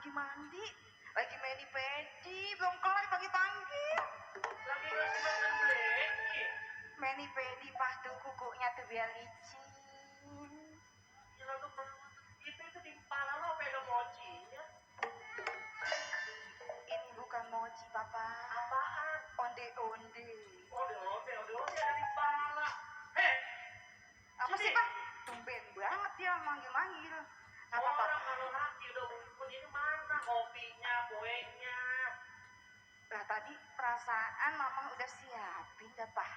lagi mandi, lagi mani-pedi, belum kelar panggil-panggil. Lagi ngasih makan bleki. Mani-pedi pah tuh kukunya tuh biar licin. Ya lalu itu di kepala lo apa ada mochinya? Ini bukan mochi, Papa. Apaan? Onde-onde. Onde ada di kepala. Heh, Apa sih, Pak? Tumben banget ya manggil-manggil. Apa, Pak? orang kalau laki udah ngumpul ini mana kopinya, kuenya? Lah tadi perasaan Mama udah siapin dah, Pak.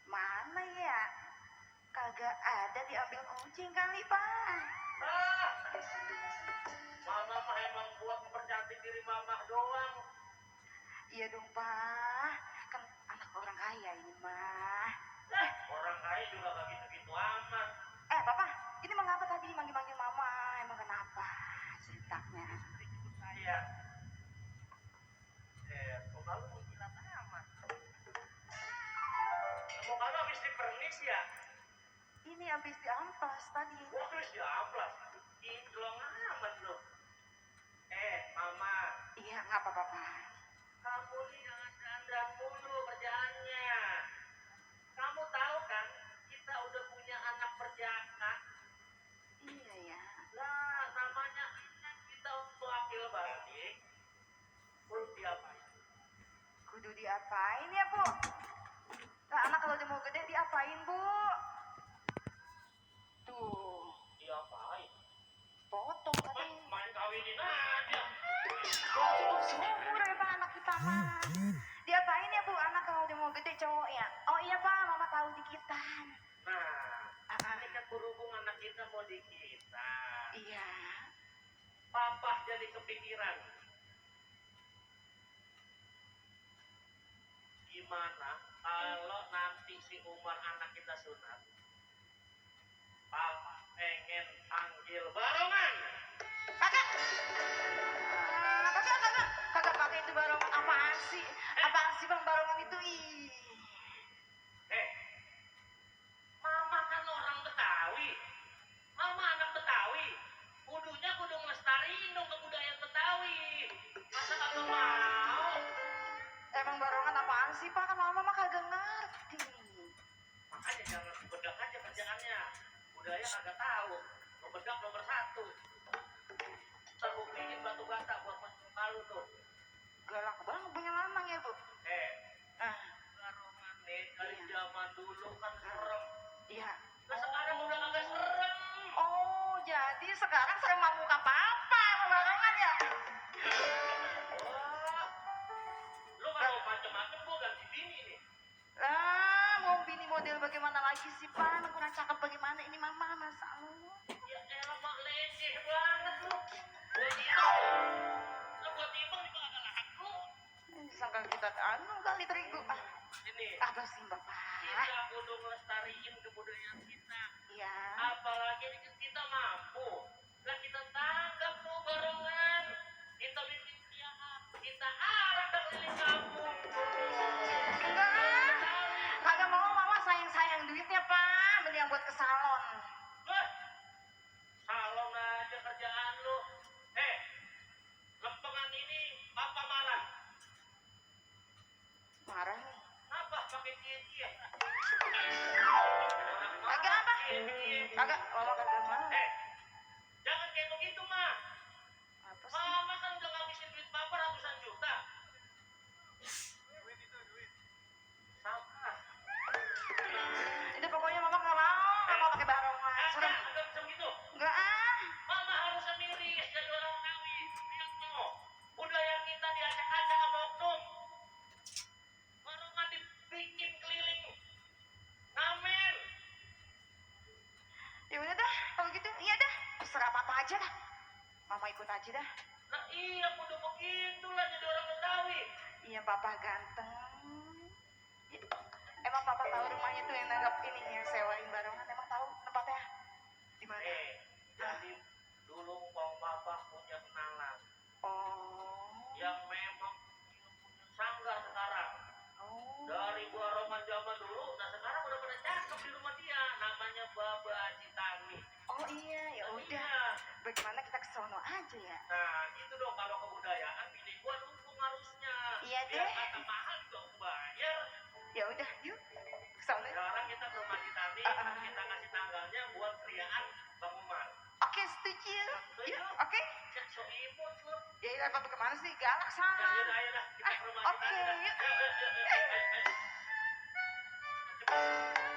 Mana ya? Kagak ada, diambil kucing kali, Pak. Ah, Mama mah emang buat mempercantik diri Mama doang. Iya dong, Pak. Kan anak orang kaya ini, mah. Orang kaya juga gak gitu-gitu amat. Papa, ini mengapa tadi manggil-manggil Mama? Emang kenapa ceritanya? Saya muka lu mengkilat amat. Muka lu habis dipernis ya? Ini habis diamplas tadi. Wah, habis diamplas. Kinclong amat lu. Mama. Iya, ngapa, Papa? Kamu nih jangan dandan mulu kerjaannya. Kamu tahu kan, kita udah punya anak perjaka. Iya ya. Lah, namanya kita untuk akil balik. Kudu diapain? Kudu diapain ya, Bu? Nah, anak kalau udah mau gede diapain, Bu? Tuh, Diapain? potong katanya. Main kawinin aja. Cukup seumur ya, Pak, anak kita mah. Diapain ya, Bu, anak kalau udah mau gede cowok ya? Oh iya, Pak, Mama tahu dikitan. Nah, ini kan berhubung anak kita mau kita. Iya. Papa jadi kepikiran. Gimana kalau nanti si Umar anak kita sunat? Papa pengen panggil barongan. Kagak. Kagak pakai itu barongan apaan sih? Apaan sih, Bang, barongan itu? Ih. Mama kan orang Betawi. Mama anak Betawi. Kudunya kudu ngelestariin dong kebudayaan Betawi. Masa kagak mau? Emang barongan apaan sih, Pak? Kan Mama mah kagak ngerti. Makanya jangan bedak aja kerjaannya. Budaya kagak tahu. Bedak nomor 1. Terbuktiin batu bata buat masuk kalu tuh. Galak banget punya lamang ya, Bu. Barongan nih dari zaman dulu kan serem. Iya. Nah sekarang udah kagak serem. Oh, jadi sekarang serem muka Papa sama barongan ya? Wah, lu kalau macem-macem gua ganti bini nih. Mau bini model bagaimana lagi sih, Pak? Kurang cakep bagaimana ini Mama, masa lu? Ya elah mak leceh banget lu. Gua timbang juga kagak laku. Disangka kita kali terigu. Ini. Kagak sih, Bapak. Kita kudu ngelestariin kebudayaan kita. Iya. Apalagi kita mampu. Lah kita tanggap tuh barongan. Kita bikin piala. Kita arah ke keliling kampung. Enggak. Kagak mau, Mama sayang-sayang duitnya, Pak. Mending buat ke salon. Wah, salon aja kerjaan lu. Lempengan ini Papa marah. Marah nih. Apa pakai cie-cie? Kagak apa? Kagak, Mama kagak mau. Jangan kayak begitu, Ma. Apa sih? Mama kan udah ngabisin duit Papa ratusan juta. Sampah. Itu pokoknya Mama nggak mau pakai barongan. Serem. Agak bisa begitu. Enggak ah. Mama harus miris jadi orang Betawi. Lihat tuh, budaya kita diacak-acak sama oknum. Barongan dibikin keliling. Ngamen. Ya udah dah, kalau gitu iya dah. Terserah Papa aja dah. Mama ikut aja dah. Nah iya, kudu begitulah jadi orang Betawi. Iya, Papa ganteng. Ya, emang Papa tahu rumahnya tuh yang nanggap ini yang sewain barongan. Emang tahu tempatnya di mana? Jadi dulu Bang Papa punya kenalan Oh. yang memang punya sanggar sekarang. Oh. Dari barongan zaman dulu, nah sekarang udah pada cakep di rumah dia. Namanya Baba Citani. Oh iya, ya udah. Iya. bagaimana kita ke sono aja ya? Nah, gitu dong kalau kebudayaan bini gua dukung harusnya. Iya Biar deh. kata mahal juga aku bayar. Ya udah, yuk. Ke sono. Sekarang kita ke rumah Titani, kita kasih tanggalnya buat kriaan Bang Umar. Oke, setuju. Setuju? Yuk, oke. Cek so imut lu. Ya udah, apa kemana sih? Galak Ya, sama. yaudah, ayolah kita ke rumah Oke, Titani dah. yuk. Yuk, yuk, yuk, yuk, ayo, ayo. Cepet.